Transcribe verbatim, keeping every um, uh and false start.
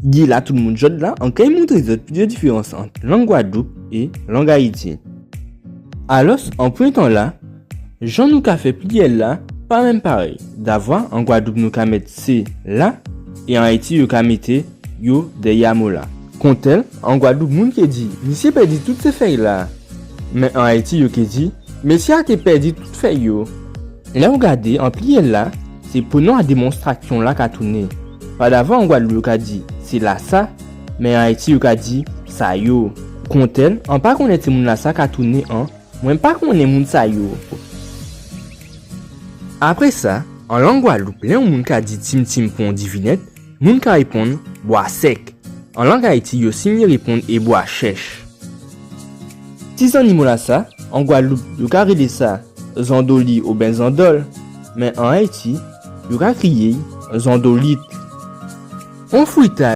Gila tout moun, jòdla an kay montré zòt pliziè diférans ant lang Gwadloup é lang Ayiti. Alòs, an prèmyé tan-la, jan nou ka fè pliryèl-la pa menm parèy. Davwa, an Gwadloup nou ka mèt sé la, é an Ayiti yo ka mété yo dèyè mo-la. Kontèl, an Gwadloup moun ké di, misyé pèdi tout sé fèy-la. Mé an Ayiti yo ké di, misyé-a té pèdi tout fèy yo. Lè ou gadé an pliryèl-la, sé pwonon a démonstrasyon-la ka tounen. Padavwa an Gwadloup yo ka di, sé lasa, mé an Ayiti yo ka di, sa yo. Kontèl, an pa konnen timoun-lasa ka tounen an, mwen pa konnen moun sa yo. Apré sa, an lang Gwadloup, lè on moun ka di tim-tim pou on divinèt, moun ka réponn bwa sèk. An lang Ayiti, yo simyé réponn é bwa chèch. Ti zannimo-lasa, an Gwadloup, yo ka rélé sa zandoli oben zandòl, mé an Ayiti, yo ka kriyé'y zandolit. On fritay